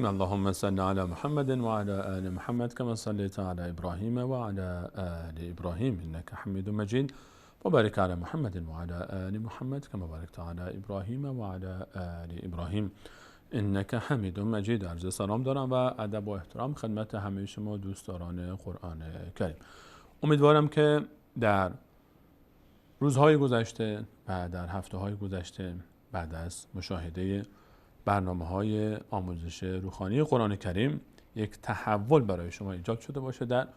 اللهم صل على محمد وعلى آل محمد كما صليت على إبراهيم وعلى آل إبراهيم إنك حميد مجيد وبارك على محمد وعلى آل محمد كما باركت على إبراهيم وعلى آل إبراهيم إنك حمید مجید. عرض سلام دارم و ادب و احترام خدمت همه شما دوستداران قرآن کریم. امیدوارم که در روزهای گذشته و در هفته های گذشته بعد از مشاهده برنامه های آموزش روخوانی قرآن کریم یک تحول برای شما ایجاد شده باشه در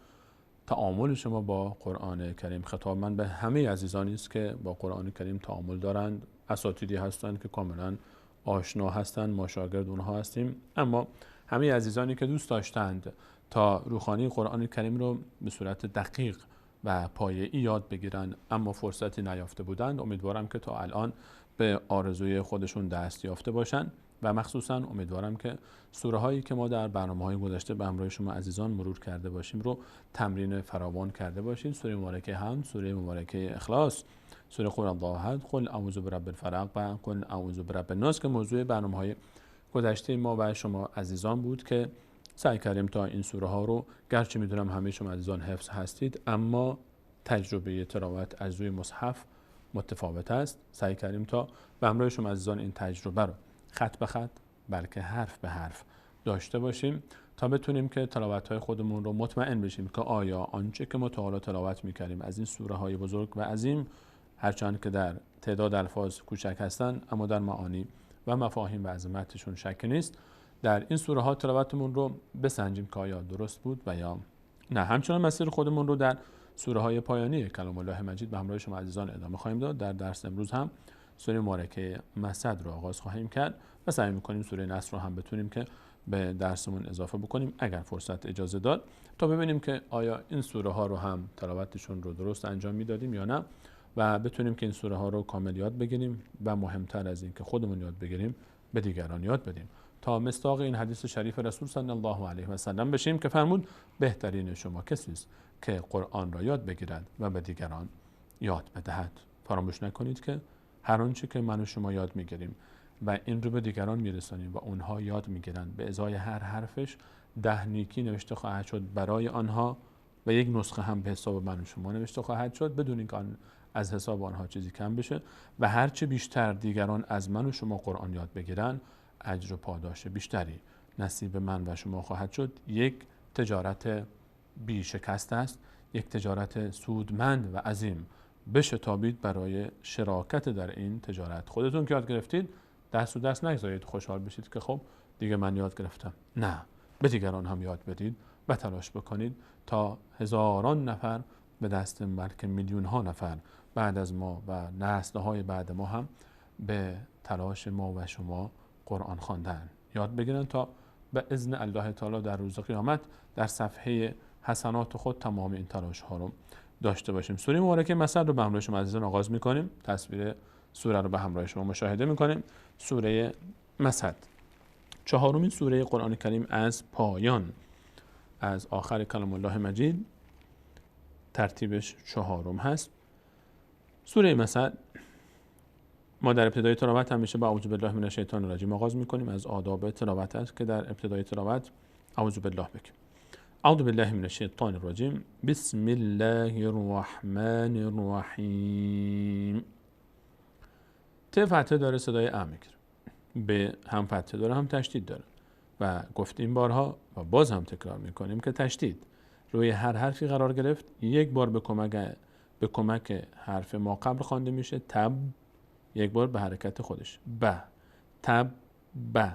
تعامل شما با قرآن کریم. خطاب من به همه عزیزانی است که با قرآن کریم تعامل دارند، اساتیدی هستند که کاملا آشنا هستند، ما شاگرد اونها هستیم، اما همه عزیزانی که دوست داشتند تا روخوانی قرآن کریم رو به صورت دقیق و پایه‌ای یاد بگیرند اما فرصتی نیافته بودند، امیدوارم که تا الان به آرزوی خودشون دست یافته باشند و مخصوصا امیدوارم که سوره هایی که ما در برنامه‌های گذشته به همراه شما عزیزان مرور کرده باشیم رو تمرین فراوان کرده باشید. سوره مبارکه حمد، سوره مبارکه اخلاص، سوره قل الله احد، قل اعوذ برب الفلق و قل اعوذ برب الناس که موضوع برنامه‌های گذشته ما و شما عزیزان بود که سعی کردیم تا این سوره ها رو، گرچه میدونم همه شما عزیزان حفظ هستید اما تجربه تلاوت از روی مصحف متفاوت است، سعی کردیم تا به همراه شما عزیزان این تجربه رو خط به خط بلکه حرف به حرف داشته باشیم تا بتونیم که تلاوت‌های خودمون رو مطمئن بشیم که آیا آنچه که ما تا حالا تلاوت می‌کردیم از این سوره های بزرگ و عظیم، هرچند که در تعداد الفاظ کوچک هستند اما در معانی و مفاهیم و عظمتشون شک نیست، در این سوره ها تلاوتمون رو بسنجیم که آیا درست بود و یا نه. همچنان مسیر خودمون رو در سوره های پایانی کلام الله مجید به همراه شما عزیزان ادامه خواهیم داد. در درس امروز هم سوره مبارکه مسد رو آغاز خواهیم کرد و سعی می‌کنیم سوره نصر رو هم بتونیم که به درسمون اضافه بکنیم اگر فرصت اجازه داد، تا ببینیم که آیا این سوره ها رو هم تلاوتشون رو درست انجام میدادیم یا نه و بتونیم که این سوره ها رو کامل یاد بگیریم و مهمتر از این که خودمون یاد بگیریم به دیگران یاد بدیم تا مصداق این حدیث شریف رسول صلی الله علیه و سلم بشیم که فرمود بهترین شما کسی است که قرآن را یاد بگیرد و به دیگران یاد بدهد. فراموش نکنید که هر آنچه که من و شما یاد میگیریم و این رو به دیگران میرسانیم و اونها یاد میگیرند، به ازای هر حرفش 10 نیکی نوشته خواهد شد برای آنها و یک نسخه هم به حساب من و شما نوشته خواهد شد بدون اینکه از حساب آنها چیزی کم بشه. و هرچه بیشتر دیگران از من و شما قرآن یاد بگیرن، اجر و پاداش بیشتری نصیب من و شما خواهد شد. یک تجارت بی شکست است، یک تجارت سودمند و عظیم. بشتابید برای شراکت در این تجارت. خودتون که یاد گرفتید دست و دست نگذارید خوشحال بشید که خب دیگه من یاد گرفتم. نه، به دیگران هم یاد بدید و تلاش بکنید تا هزاران نفر به دست، بلکه میلیون ها نفر بعد از ما و نسل های بعد ما هم به تلاش ما و شما قرآن خواندن یاد بگیرن تا به اذن الله تعالی در روز قیامت در صفحه حسنات خود تمام این تلاش ها رو داشته باشیم. سوره مبارکه مسد رو به همراه شما عزیزان آغاز میکنیم. تصویر سوره رو به همراه شما مشاهده میکنیم. سوره مسد، چهارمین سوره قرآن کریم از پایان، از آخر کلام الله مجید، ترتیبش چهارم هست. سوره مسد ما در ابتدای تلاوت همیشه با اعوذ بالله من الشیطان الرجیم آغاز میکنیم. از آداب تلاوت است که در ابتدای تلاوت اعوذ بالله بگیم. اعوذ بالله من الشیطان الرجیم، بسم الله الرحمن الرحیم. ت فتحه داره، صدای ا میگیره، به هم فتحه داره هم تشدید داره و گفتیم بارها و باز هم تکرار میکنیم که تشدید روی هر حرفی قرار گرفت یک بار به کمک حرف ما قبل خوانده میشه، تب، یک بار به حرکت خودش ب، تب، ب.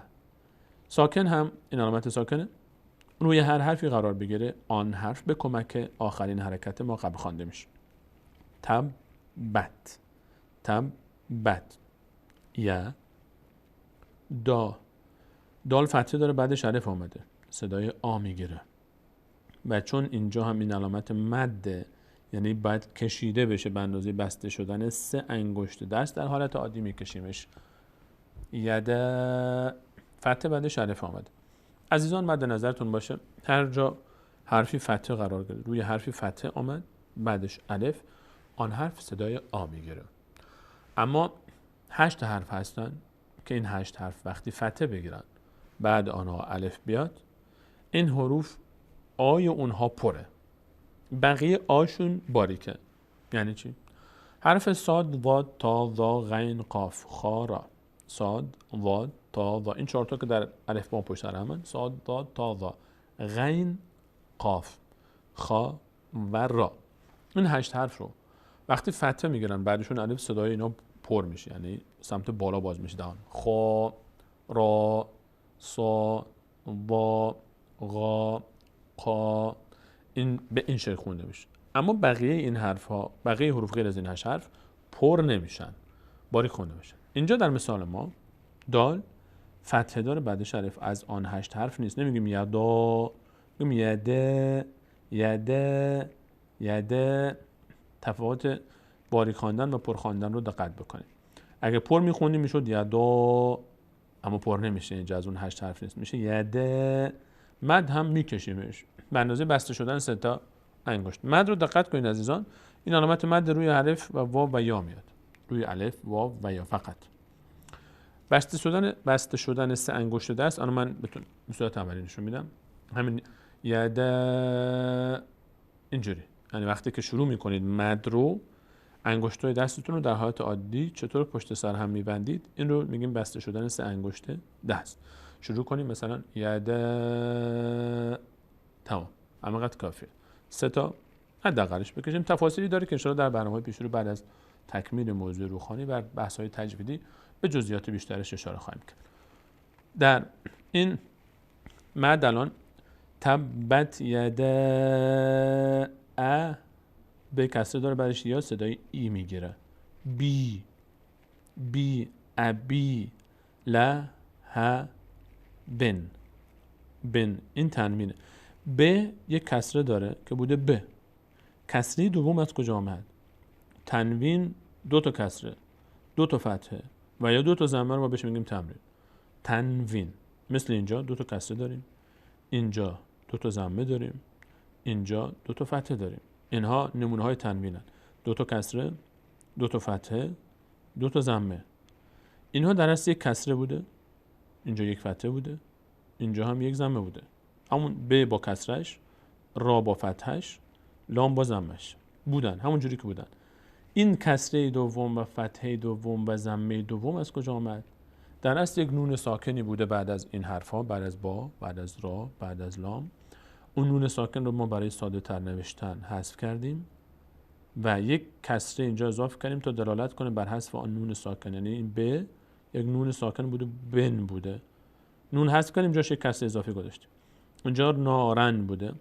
ساکن هم این علامت ساکنه، روی هر حرفی قرار بگیره آن حرف به کمک آخرین حرکت ما قبل خوانده میشه. تب بت، تب بت. یا دا، دال فتحه داره بعدش الف آمده، صدای آ میگیره و چون اینجا هم این علامت مد، یعنی باید کشیده بشه به اندازه بسته شدن 3 انگشت دست، در حالت عادی میکشیمش. یده فتحه بعدش الف آمده. عزیزان مد نظرتون باشه هر جا حرفی فتحه قرار گرفت، روی حرفی فتحه آمد بعدش الف، آن حرف صدای آ میگیره. اما 8 حرف هستن که این 8 حرف وقتی فتحه بگیرن بعد آنها الف بیاد، این حروف آی اونها پره، بقیه آشون باریکه. یعنی چی؟ حرف صاد، ضاد، تا، ظا، غین، قاف، خا، را. صاد، ضاد، تا، ظا، این چهار تا که در الف با پشت سر همن، صاد، ضاد، تا، ظا، غین، قاف، خا و را. این 8 حرف رو وقتی فتحه میگیرن بعدشون الف، صدای اینا پر میشه، یعنی سمت بالا باز میشه دهان. خا، را، صا، ضا، غا، قا، این به این شکل خونده میشه. اما بقیه این حرف ها، بقیه حروف غیر از این 8 حرف پر نمیشن، باریک خونده میشن. اینجا در مثال ما دال فتحه داره بعدش الف، از آن 8 حرف نیست. نمیگیم یدا، میگیم یده، یده، یده. تفاوت باریک خواندن و پر خواندن رو دقت بکنید. اگه پر میخوندیم میشد یدا، اما پر نمیشه، اینجا از اون 8 حرف نیست، میشه یده. مد هم میکشیمش به اندازه بسته شدن 3 تا انگشت. مد رو دقت کنید عزیزان، این علامت مد روی الف و واو و یا میاد، روی الف، واو و یا فقط. بسته شدن 3 انگشت دست، الان من بهتون به صورت عملی نشون میدم. همین یده اینجوری، یعنی وقتی که شروع میکنید مد رو، انگشت‌های دستتون رو در حالت عادی چطور پشت سر هم میبندید، این رو میگیم بسته شدن 3 انگشت دست. شروع کنیم مثلا یده، تمام، همینقدر کافیه. 3 تا حداقلش بکشیم. تفاصیلی داره که انشاءالله در برنامه‌های پیش رو بعد از تکمیل موضوع روخوانی و بحث‌های تجویدی به جزئیات بیشترش اشاره خواهیم کرد. در این مد الان تبت یده ا به کسره داره، بعدش یا صدای ای میگیره، بی، بی، ابی، ل، ه، بن، بن. این تنوینه. ب یک کسره داره که بوده ب. کسره دوم از کجا آمد؟ تنوین 2 تا کسره، 2 تا فتحه و یا 2 تا ضمه رو ما بهش میگیم تمرین. تنوین مثل اینجا 2 تا کسره داریم، اینجا 2 تا ضمه داریم، اینجا 2 تا فتحه داریم. اینها نمونه های تنوینن. 2 تا کسره، 2 تا فتحه، 2 تا ضمه. اینها در اصل یک کسره بوده، اینجا یک فتحه بوده، اینجا هم یک ضمه بوده. همون ب با کسرش، را با فتحش، لام با ضمش بودن، همون جوری که بودن. این کسره دوم و فتحه دوم و ضمه دوم از کجا آمد؟ در اصل یک نون ساکنی بوده بعد از این حرفها، بعد از با، بعد از را، بعد از لام. اون نون ساکن رو ما برای ساده تر نوشتن حذف کردیم و یک کسره اینجا اضافه کردیم تا دلالت کنه بر حذف آن نون ساکن. یعنی این ب یک نون ساکن بوده، بن بوده، نون حذف کردیم، جاش یک کسره اضافه گذاشتیم. اینجا نارن بوده،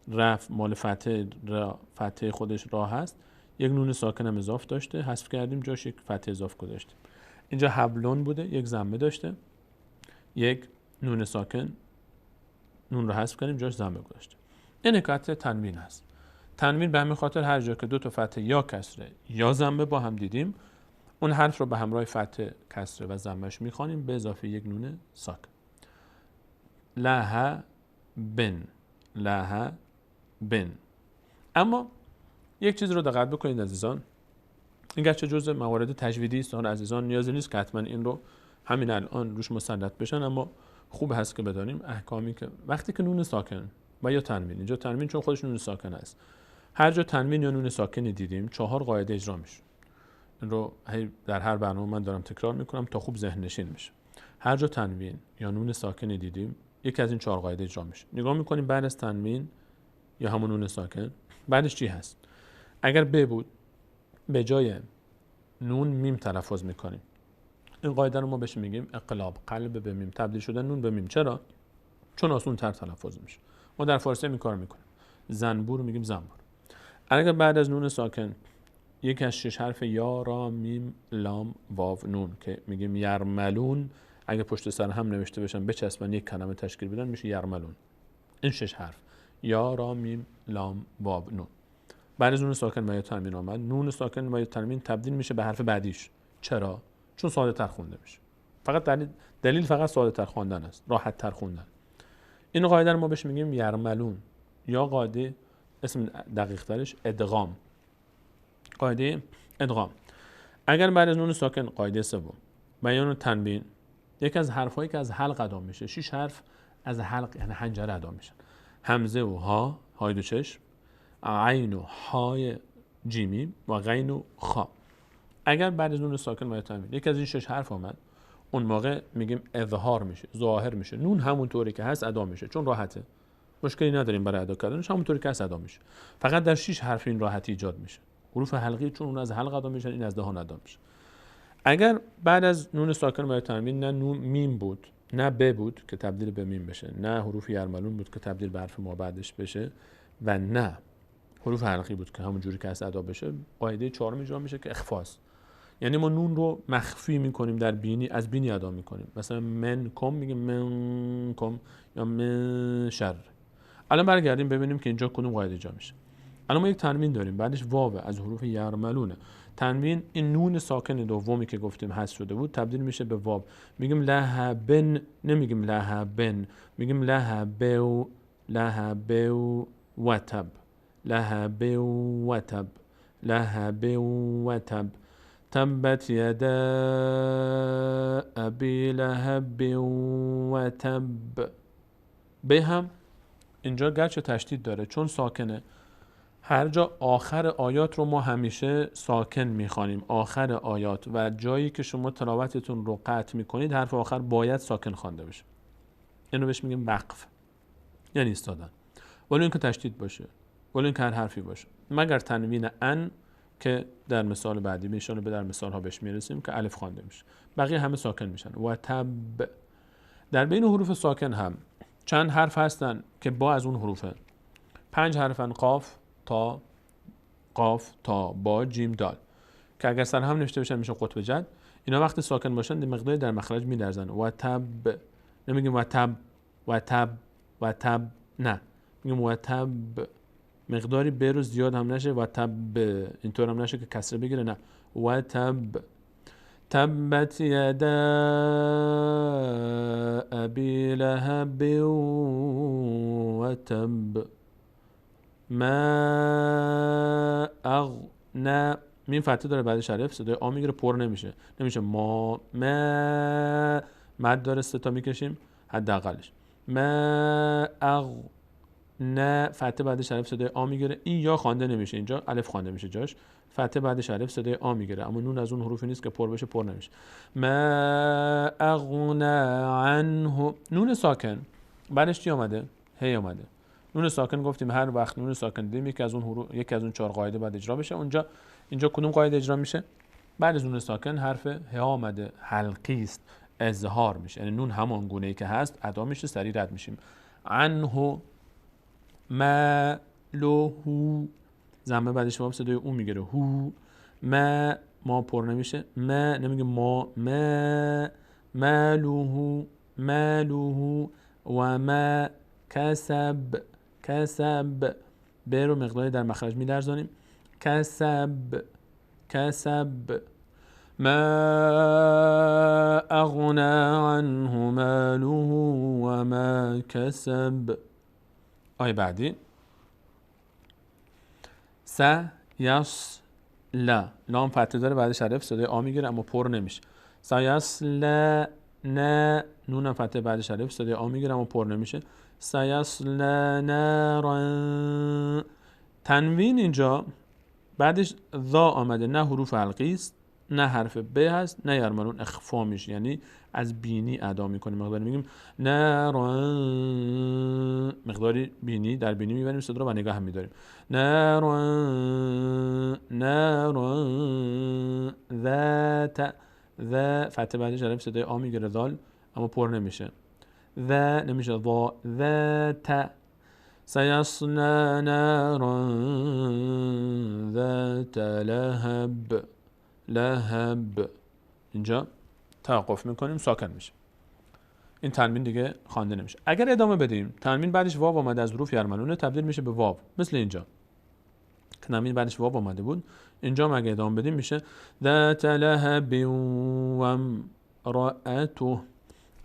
رف مال فتحه، را فتحه خودش را هست، یک نون ساکن هم اضافه داشته، حذف کردیم، جاش یک فتحه اضافه گذاشتیم. اینجا حبلون بوده، یک ضمه داشته، یک نون ساکن، نون رو حذف کردیم، جاش ضمه گذاشتیم. این حکایت تنوین هست. تنوین به همین خاطر هر جا که 2 تا فتحه یا کسره یا ضمه با هم دیدیم، اون حرف رو به همراه فتحه، کسره و ضمه‌اش می‌خوانیم به اضافه یک نون ساکن. لها بن، لها بن. اما یک چیز رو دقت بکنید عزیزان، این گرچه جزء موارد تجویدی است، عزیزان نیازی نیست که حتما این رو همین الان روش مسلط بشن، اما خوب هست که بدانیم احکامی که وقتی که نون ساکن و یا تنوین، اینجا تنوین چون خودش نون ساکن است، هر جا تنوین یا نون ساکنی دیدیم 4 قاعده اجرا میشه. این رو در هر برنامه من دارم تکرار میکنم تا خوب ذهن نشین بشه. هر جا تنوین یا نون ساکنی دیدیم یکی از این 4 قاعده اجرا میشه. نگاه میکنیم بعد از تنوین یا همون نون ساکن بعدش چی هست. اگر ب بود به جای نون میم تلفظ میکنیم. این قاعده رو ما بهش میگیم اقلاب، قلب به میم، تبدیل شدن نون به میم. چرا؟ چون آسون تر تلفظ میشه. ما در فارسی این کارو میکنیم، زنبور میگیم زنبور. اگر بعد از نون ساکن یکی از 6 حرف یا، را، میم، لام، واو، نون که میگیم یرملون، اگه پشت سر هم نوشته بشن بچسبن یک کلمه تشکیل بدن میشه یرملون. این 6 حرف یا، را، میم، لام، واو، نون. بعد از نون ساکن و یا تنوین آمد، نون ساکن و یا تنوین تبدیل میشه به حرف بعدیش. چرا؟ چون ساده تر خونده میشه. فقط دلیل فقط ساده تر خواندن است، راحت تر خوندن. این قاعده رو ما بهش میگیم یرملون یا قاعده اسم دقیق ترش ادغام. قاعده ادغام. اگر بعد از نون ساکن قاعده سوم بیان تنوین یکی از حرفایی که از حلق ادا میشه، 6 حرف از حلق یعنی حنجره ادا میشن. همزه و ها، های دو چشم، عین و های جیمی و غین و خا. اگر بعد از نون ساکن و تنوین یکی از این 6 حرف آمد، اون موقع میگیم اظهار میشه، ظاهر میشه. نون همونطوری که هست ادا میشه، چون راحته، مشکلی نداریم برای ادا کردنش، همونطوری که هست ادا میشه. فقط در 6 حرف این راحتی ایجاد میشه. حروف حلقی چون اون از حلق ادا میشن، این از دهان ادا میشه. اگر بعد از نون ساکن و تنوین نه نون میم بود، نه ب بود که تبدیل به میم بشه، نه حروف یرملون بود که تبدیل به حرف ما بعدش بشه، و نه حروف حلقی بود که همون جوری که هست ادا بشه، قاعده چهارم اجرا میشه که اخفاست. یعنی ما نون رو مخفی میکنیم در بینی، از بینی ادا میکنیم. مثلا من کم میگیم من کم یا من شر. الان برگردیم ببینیم که اینجا کدوم قاعده اجرا میشه. الان ما یک تنوین داریم، بعدش واو از حروف یرملونه. تنوین این نون ساکن دومی که گفتیم حذف شده بود تبدیل میشه به واو. میگیم لهبن، نمیگیم لهبن، میگیم لهبو، لهبو وتب، لهبو وتب، لهبو وتب. تبت یدا ابی لهب وتب. به هم اینجا گرچه تشدید داره چون ساکنه، هر جا آخر آیات رو ما همیشه ساکن میخوانیم، آخر آیات و جایی که شما تلاوتتون رو قطع میکنید حرف آخر باید ساکن خوانده بشه. اینو بهش میگیم وقف، یعنی ایستادن، ولی اینکه تشدید باشه، ولی اینکه هر حرفی باشه، مگر تنوین ان که در مثال بعدی میشن و به در مثال ها بهش میرسیم که الف خوانده میشه، بقیه همه ساکن میشن. و تب. در بین حروف ساکن هم چند حرف هستن که با از اون حروفه، 5 حرفن: قاف، تا، قاف، تا، با، جیم، دال، که اگر سر هم نوشته بشن میشه قطب جد. اینا وقتی ساکن باشن مقداری در مخرج میلرزن. و تب، نمیگیم و تب، و تب، و تب، نه، میگیم و تب. مقداری ب رو زیاد هم نشه و تب، اینطور هم نشه که کسره بگیره، نه، و تب. تبت یدا ابی لهب و تب. ما اغنا، میم فتحه داره بعدش الف، صدای آ میگیره، پر نمیشه، نمیشه ما، ما، مد داره، سه تا میکشیم حداقلش. ما اغنا، فتحه بعدش الف صدای آ میگیره، این یا خوانده نمیشه، اینجا الف خوانده میشه جاش، فتحه بعدش الف صدای آ میگیره، اما نون از اون حروفی نیست که پر بشه، پر نمیشه. ما اغنا عنه، نون ساکن بعدش چی اومده؟ هی اومده. نون ساکن گفتیم هر وقت نون ساکن دیدیم یکی از اون حروف، یکی از اون 4 قاعده باید اجرا بشه. اونجا اینجا کدوم قاعده اجرا میشه؟ بعد از نون ساکن حرف ه آمده، حلقی است، اظهار میشه، یعنی نون همان گونه ای که هست ادا میشه، سریع رد میشیم. عنه، ما له، زمه بعدش واو صدای او میگیره، هو، ما، ما پر نمیشه، ما نمیگه ما، ما، ماله، ماله و ما کسب، کسب، ب رو مقداری در مخرج میلرزانیم، کسب، کسب. ما اغنا عنه ماله و ما کسب. آیه بعدی س یص لا، لام فتحه داره بعدش الف صدای آ میگیره اما پر نمیشه. سیصلا نه، نون فتحه بعدش الف صدای آ میگیره اما پر نمیشه. سیصلا نارا، تنوین اینجا بعدش ذا آمده، نه حروف حلقی است، نه حرف ب هست، نه یرملون، اخفا میشه، یعنی از بینی ادا میکنیم. مقداری میگیم نارا، مقداری بینی در بینی میبریم صدا رو و نگاه هم میداریم. نارا، نارا، ذات، ذا فتحه بعدش الف صدای آ میگیره، ذال اما پر نمیشه، ذا نمیشه، ذا، ذات. سیصلا نارا ذات لهب، لهب. اینجا توقف میکنیم، ساکن میشه، این تنوین دیگه خوانده نمیشه. اگر ادامه بدیم تنوین بعدش واو آمده از حروف یرملونه تبدیل میشه به واو، مثل اینجا که تنوین بعدش واو آمده بود، اینجا هم اگه ادامه بدیم میشه ذات لهب و امرأته.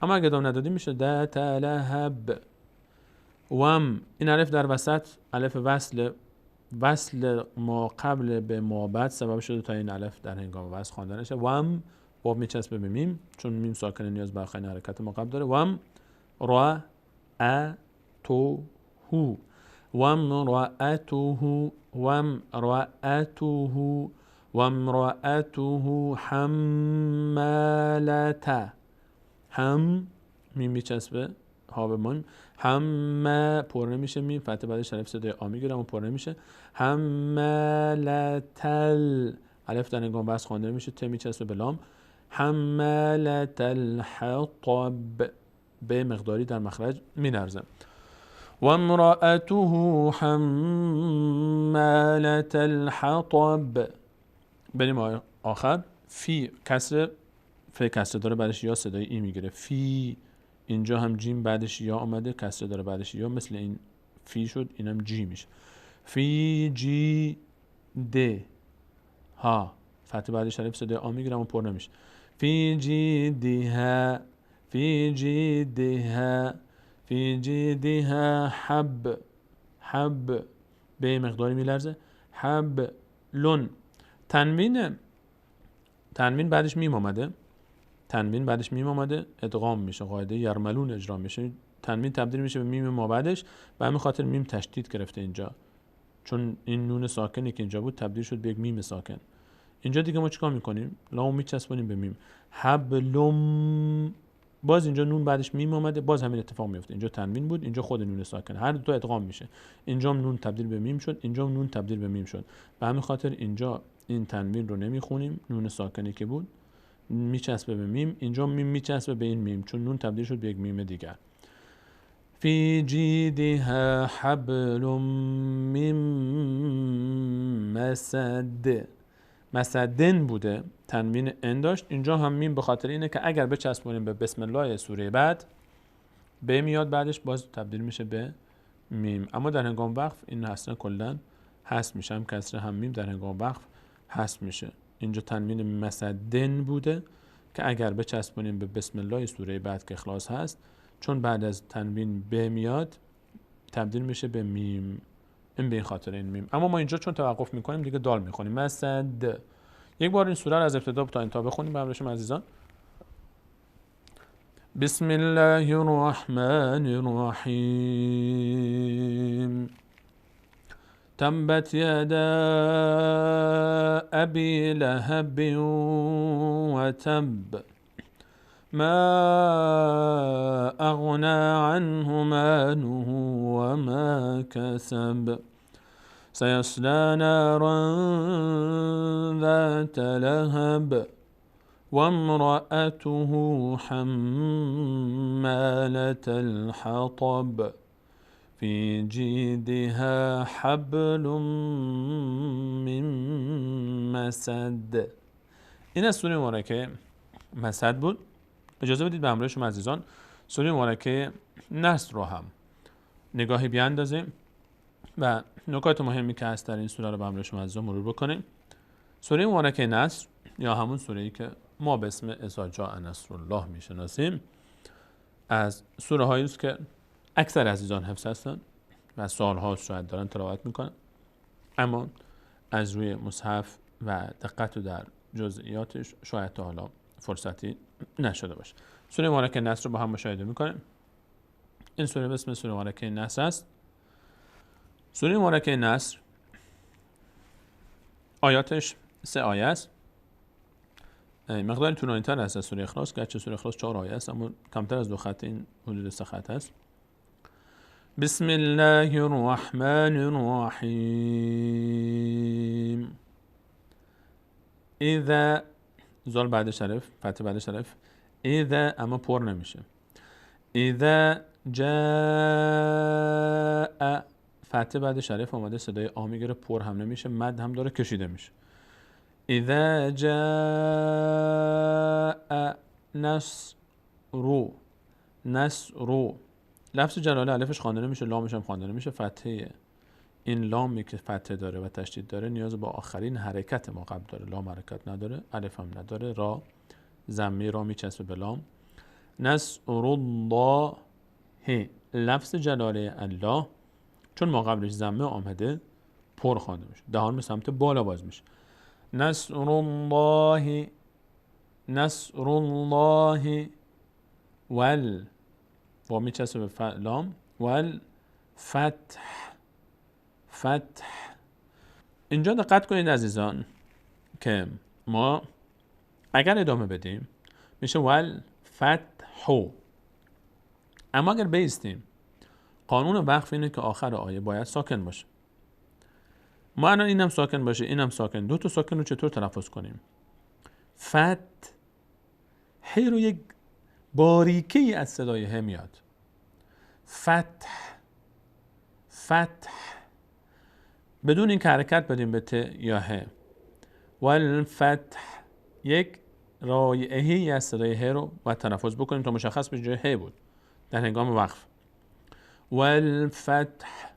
اما اگه ادامه ندادیم میشه ذات لهب وم، این الف در وسط الف وصل، وصل ما قبل به ما بعد سبب شده تا این الف در هنگام وصل خوانده نشه. وم واو میچسبه به میم، چون میم ساکن نیاز به آخرین حرکت ما قبل داره. وام را ا تو هو، وامرأته، وامرأته، وامرأته حمالة. هم میم میچسبه ها به میم، همه پر نمیشه میم، فتح بعدش الف صدای آ میگیره اما پر نمیشه. حمالة، الف در هنگام بس خوانده نمیشه، ت میچسبه به لام. حمالة الحطب، به مقداری در مخرج مینرزه. وامرأته حمالة الحطب. بریم آخر. فی کسر، ف کسر داره بعدش یا صدای ای میگیره. فی، اینجا هم جیم بعدش یا آمده، کسره داره بعدش یا، مثل این فی شد، اینم جی میشه. فی جی د ها، فتح بعدش الف صدای آ میگیره اما پر نمیشه. فی جی دیها، فی جی دیها، فی جیدها حب، حب به مقداری میلرزه. حب لون، تنوین، تنوین بعدش میم آمده، تنوین بعدش میم آمده، ادغام میشه، قاعده یرملون اجرا میشه، تنوین تبدیل میشه به میم ما بعدش، به همین خاطر میم تشدید گرفته اینجا، چون این نون ساکنی که اینجا بود تبدیل شد به یک میم ساکن. اینجا دیگه ما چیکار میکنیم؟ لامو میچسبونیم به میم. حبلم، باز اینجا نون بعدش میم آمده، باز همین اتفاق میفته. اینجا تنوین بود، اینجا خود نون ساکن، هر دو تا ادغام میشه. اینجا نون تبدیل به میم شد، اینجا نون تبدیل به میم شد. به همین خاطر اینجا این تنوین رو نمیخونیم، نون ساکنی که بود میچسبه به میم، اینجا میم میچسبه به این میم، چون نون تبدیل شد به یک میم دیگر. فی جیدها حبل من مسد، مسدن بوده، تنوین ان داشت، اینجا هم میم به خاطر اینه که اگر بچسبونیم به بسم الله سوره بعد به میاد بعدش باز تبدیل میشه به میم. اما در هنگام وقف این اصلا کلا حذف میشه، هم کسره هم میم در هنگام وقف حذف میشه. اینجا تنوین مسدن بوده که اگر بچسبونیم به بسم الله سوره بعد که اخلاص هست، چون بعد از تنوین به میاد تبدیل میشه به میم، این به این خاطر این میم. اما ما اینجا چون توقف میکنیم دیگه دال میخونیم، مسد. یک بار این سوره رو از ابتدا تا انتها بخونیم برای شما عزیزان. بسم الله الرحمن الرحیم. تبت یدا ابی لهب وتب، ما اغنى عنه ماله وما کسب، سيصلى نارا ذات لهب، وامرأته حمالة الحطب، في جيدها حبل من مسد. این از سوره مبارکه مسد بود. اجازه بدید به همراه شما عزیزان سوره مبارکه نصر رو هم نگاهی بیاندازیم و نکات مهمی که هست در این سوره رو به همراه شما عزیزان مرور بکنیم. سوره مبارکه نصر یا همون سوره‌ای که ما به اسم اذا جاء نصرالله میشناسیم، از سوره هایی است که اکثر عزیزان حفظ هستن و سالها شاید دارن تلاوت میکنن، اما از روی مصحف و دقت در جزئیاتش شاید تا حالا فرصتی نشده باشه. سوره مبارکه نصر رو با هم مشاهده میکنیم. این سوره به اسم سوره مبارکه نصر است. سوره مبارکه نصر آیاتش 3 آیه است، مقدار طولانی تر است از سوره اخلاص، گرچه سوره اخلاص 4 آیه است اما کمتر از 2 خط، این حدود 3 خط است. بسم الله الرحمن الرحیم. اذا، زال بعد شرف، فتح بعد شرف، اذا اما پر نمیشه. اذا جاء، فتح بعد شرف آمده، صدای آ میگیره، پر هم نمیشه، مد هم داره کشیده میشه. اذا جاء نصر، نصر، لفظ جلاله الفش خوانده نمیشه، لامش هم خوانده نمیشه. فتحه این لامی که فتحه داره و تشدید داره نیاز با آخرین حرکت ما قبل داره، لام حرکت نداره، الف هم نداره، را ضمه را میچسبه به لام. نصر الله، لفظ جلاله الله چون ما قبلش ضمه آمده پر خوانده میشه، دهان به سمت بالا باز میشه. نصر الله، نصر الله وال و میچسبه به لام والفتح. فتح. اینجا دقت کنید عزیزان که ما اگر ادامه بدیم میشه والفتح، اما اگر بیستیم قانون وقف اینه که آخر آیه باید ساکن باشه. ما الان اینم ساکن باشه اینم ساکن، دو تا ساکن رو چطور تلفظ کنیم؟ فتح رو یک باریکی از صدای ه میاد. فتح فتح، بدون اینکه حرکت بدیم به ت یا ه. والفتح یک رایحه‌ای از صدای ه رو باید تلفظ بکنیم تا مشخص بشه جای ه بود در هنگام وقف. والفتح،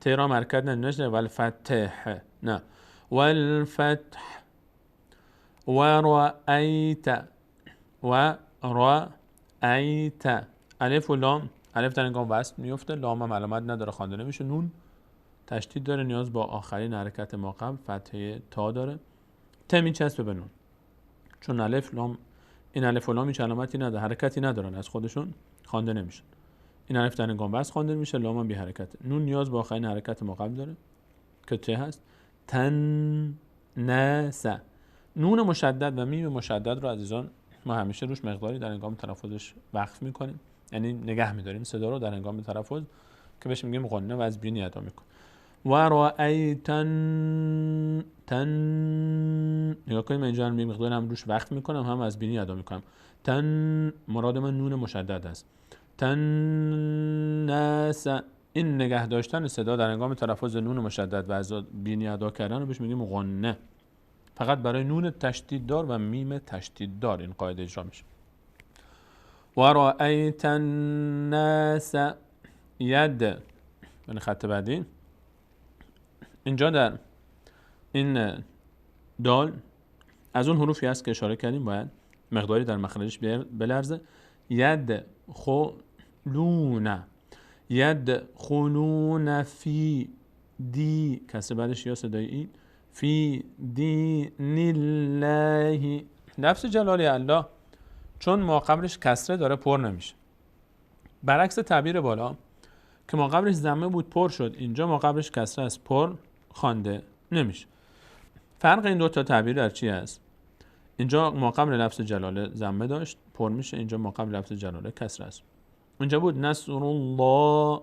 ت را حرکت نشه، والفتح نه، والفتح. ورأیت، ورأیت، الف و لام، الف در هنگام وصل میفته، لام هم علامت نداره خوانده نمیشه، نون تشدید داره نیاز با آخرین حرکت ما قبل فتحه تا داره، ت میچسبه به نون چون الف لام، این الف و لام هیچ علامتی نداره، حرکتی ندارن از خودشون خوانده نمیشن. این الف در هنگام وصل خوانده میشه، لام هم بی حرکت، نون نیاز با آخرین حرکت ما قبل داره که ت هست. تن نس، نون مشدد و میم مشدد رو عزیزان ما همیشه روش مقداری در هنگام تلفظش وقف میکنیم، یعنی نگه میداریم صدا رو در هنگام تلفظ که بهش میگیم غنه و از بینی ادا میکنیم. و رأیت تن، نگاه کنیم اینجا هم مقدار هم روش وقف میکنم هم از بینی ادا میکنم. تن مراد من نون مشدد است. تن ناس، این نگه داشتن صدا در هنگام تلفظ نون مشدد و از بینی ادا کردن رو بهش میگیم غنه. فقط برای نون تشدید دار و میم تشدید دار این قاعده اجرا میشه. و رأیت الناس ید، یعنی خط بعدی اینجا در این دال از اون حروفی هست که اشاره کردیم باید مقداری در مخرجش بلرزه. ید خلون، ید خلون فی دی، کسر بعدش یا صدای ای، فی دین الله. لفظ جلالی الله چون ما قبلش کسره داره پر نمیشه، برعکس تعبیر بالا که ما قبلش ضمه بود پر شد، اینجا ما قبلش کسره است پر خوانده نمیشه. فرق این دو تا تعبیر در چی است؟ اینجا ما قبل لفظ جلاله ضمه داشت پر میشه، اینجا ما قبل لفظ جلاله کسره است. اینجا بود نصر الله،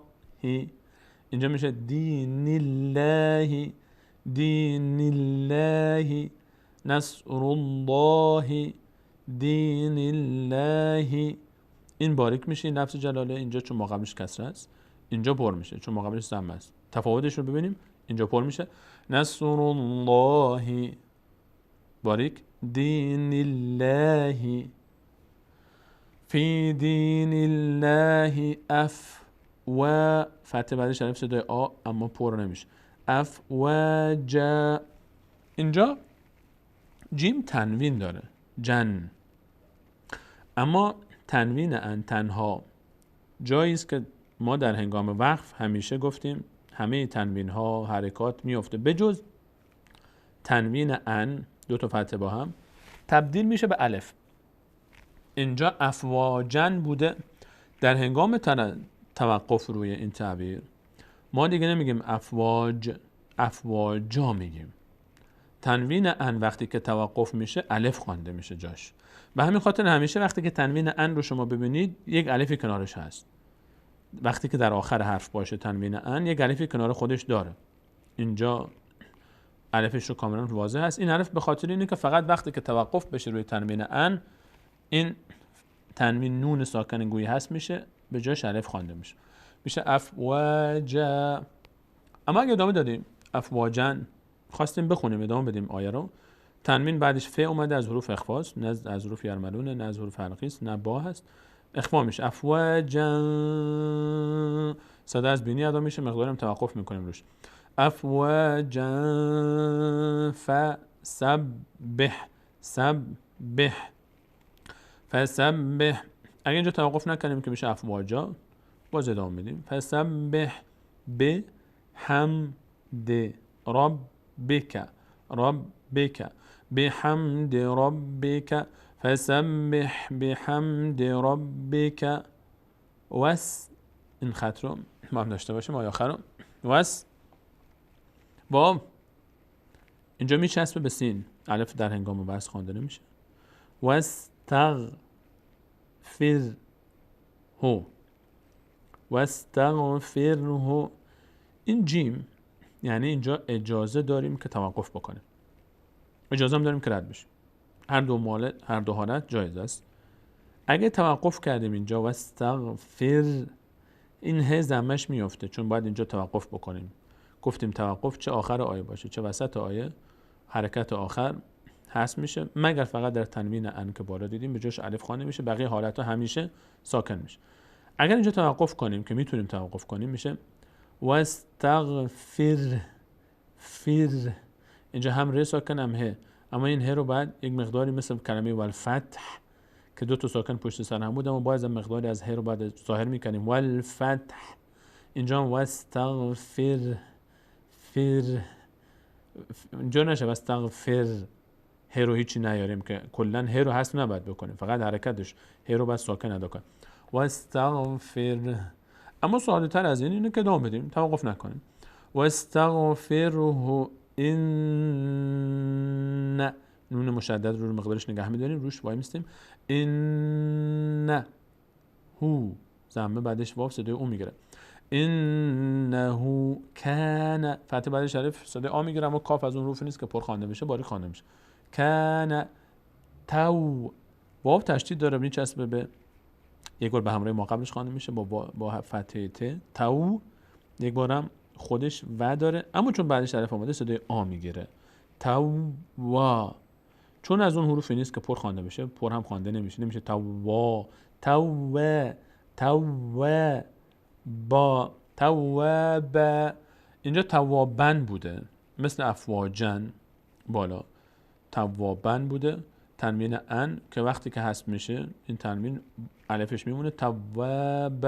اینجا میشه دین الله، دین الله، نصر الله، دین الله. این باریک میشه این لفظ جلاله، اینجا چون ما قبلش کسره است اینجا پر میشه، چون ما قبلش ضمه است. تفاوتش رو ببینیم، اینجا پر میشه نصر الله باریک، دین الله، فی دین الله اف و فتح بعدش الف صدای آ اما پر نمیشه، اف و ج. اینجا جیم تنوین داره جن، اما تنوین ان تنها جایی است که ما در هنگام وقف همیشه گفتیم همه تنوین ها حرکات میفته بجز تنوین ان، دو تا فتحه با هم تبدیل میشه به الف. اینجا افواجن بوده، در هنگام توقف روی این تعبیر ما دیگه نمیگیم افواج، افواجا میگیم. تنوین ان وقتی که توقف میشه الف خوانده میشه جاش. به همین خاطر همیشه وقتی که تنوین ان رو شما ببینید یک الفی کنارش هست. وقتی که در آخر حرف باشه تنوین ان یک الفی کنار خودش داره. اینجا الفش رو کاملا واضح هست. این الف به خاطر اینه که فقط وقتی که توقف بشه روی تنوین ان، این تنوین نون ساکن گویی هست میشه، به جاش الف خوانده میشه، میشه افواجا. اما اگه ادامه دادیم افواجن، خواستیم بخونیم ادامه بدیم آیه رو، تنوین بعدش ف اومده از حروف اخفاست، نه از حروف یرملونه، نه از حروف حلقی است، نه با هست، اخفا میشه افواجا، صدا از بینی ادا میشه، مقدارم توقف میکنیم روش. افواجا فسبح، سبح، فسبح. اگه اینجا توقف نکنیم که میشه افواجا، باز ادامه میدیم. فسبح بحمد ربک، ربک، بحمد ربک. فسبح بحمد ربک وس، این خط رو ما هم داشته باشیم آیه آخر رو. وس با اینجا میچسبه به سین، الف در هنگام وصل خوانده نمیشه. واستغفره، واستغفره، این جیم یعنی اینجا اجازه داریم که توقف بکنیم، اجازه هم داریم که رد بشیم. هر دو حالت جایز است. اگه توقف کردیم اینجا واستغفر، این ه زمش میفته چون باید اینجا توقف بکنیم. گفتیم توقف چه آخر آیه باشه چه وسط آیه، حرکت آخر حذف میشه، مگر فقط در تنوین ان که بالا دیدیم به جاش الف خوانده میشه، بقیه حالت‌ها همیشه ساکن میشه. اگر اینجا توقف کنیم که میتونیم توقف کنیم، میشه واستغفر فر، اینجا هم ر ساکن هم ه، اما این ه رو بعد یک مقداری مثل کلمه والفتح که دو تا ساکن پشت سر هم بود، اما باز مقداری از ه رو بعد ظاهر میکنیم، والفتح. اینجا هم واستغفر فر، اینجا نشه واستغفر، ه رو هیچی نیاریم که کلا ه رو حذف نباید بکنیم، فقط حرکتش ه رو باید ساکن ادا کنیم، واستغفر. اما ساده تر از این اینه که ادامه بدیم، توقف نکنیم. واستغفره ان، نون مشدد رو مقدارش نگه می‌داریم، روش وای میستیم. ان هو، ضمه بعدش واو صدای او میگیره. انه کان، فتحه بعدش الف صدای آ میگیره، اما کاف از اون حروف نیست که پر خوانده بشه، باریک خوانده میشه. کان تو، واو تشدید داره، میچسبه به یک بار به همراه ما قبلش خوانده میشه با فتحه ت، تو، یک بارم خودش و داره، اما چون بعدش الف آمده صدای آ میگیره، تو وا. چون از اون حروفی نیست که پر خوانده بشه، پر هم خوانده نمیشه، نمیشه تو تو تو با تواب. اینجا توابن بوده، مثل افواجن بالا توابن بوده، تنوین ان که وقتی که حذف میشه این تنوین الفش میمونه، تواب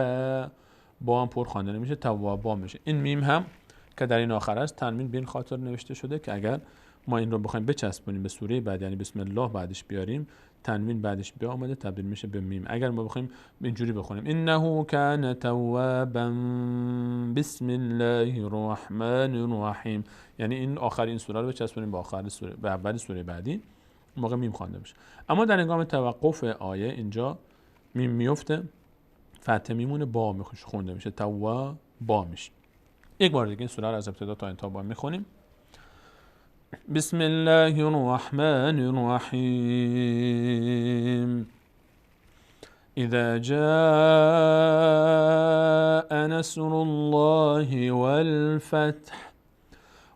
با هم پر خوانده نمیشه، توابا میشه. این میم هم که در این آخر است تنوین به این خاطر نوشته شده که اگر ما این رو بخوایم بچسبونیم به سوره بعد، یعنی بسم الله بعدش بیاریم، تنوین بعدش بیا آمده تبدیل میشه به میم. اگر ما بخوایم اینجوری بخونیم انه کان توابا بسم الله الرحمن الرحیم، یعنی این آخر این سوره رو بچسبونیم به آخر سوره، به اول سوره بعدی، موقع میم خوانده میشه. اما در هنگام توقف آیه اینجا میم میفته، فتحه میمونه، با میخوش خونده میشه، توا با میشه. یک بار دیگه این سوره رو از ابتدا تا انتها با میخونیم. بسم الله الرحمن الرحیم. اذا جاء نصر الله والفتح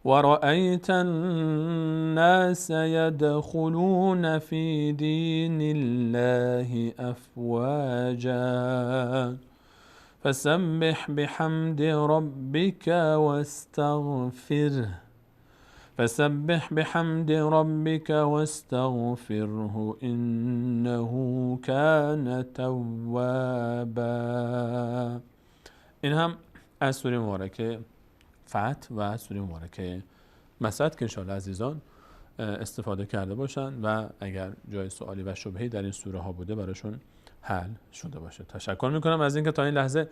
ورأيت الناس يدخلون في دين الله أفواجا فسبح بحمد ربك واستغفره فسبح بحمد ربك واستغفره إنه كان توابا. این هم از سوره مبارکه فتح و سوره مبارکه مسد که انشاءالله عزیزان استفاده کرده باشن و اگر جای سوالی و شبهه‌ای در این سوره ها بوده براشون حل شده باشه. تشکر میکنم از اینکه تا این لحظه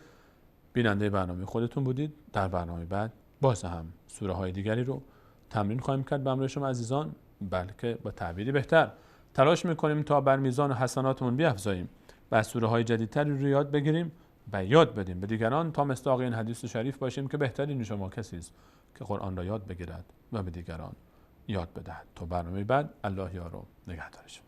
بیننده برنامه خودتون بودید. در برنامه بعد باز هم سوره های دیگری رو تمرین خواهیم کرد به همراه شما عزیزان، بلکه با تعبیری بهتر تلاش میکنیم تا بر میزان حسناتمون بیافزاییم و سوره های جدیدتری رو یاد بگیریم و یاد بدیم به دیگران تا مصداق این حدیث شریف باشیم که بهترین شما کسی است که قرآن را یاد بگیرد و به دیگران یاد بدهد. تا برنامه بعد، الله یار و نگهدار شما.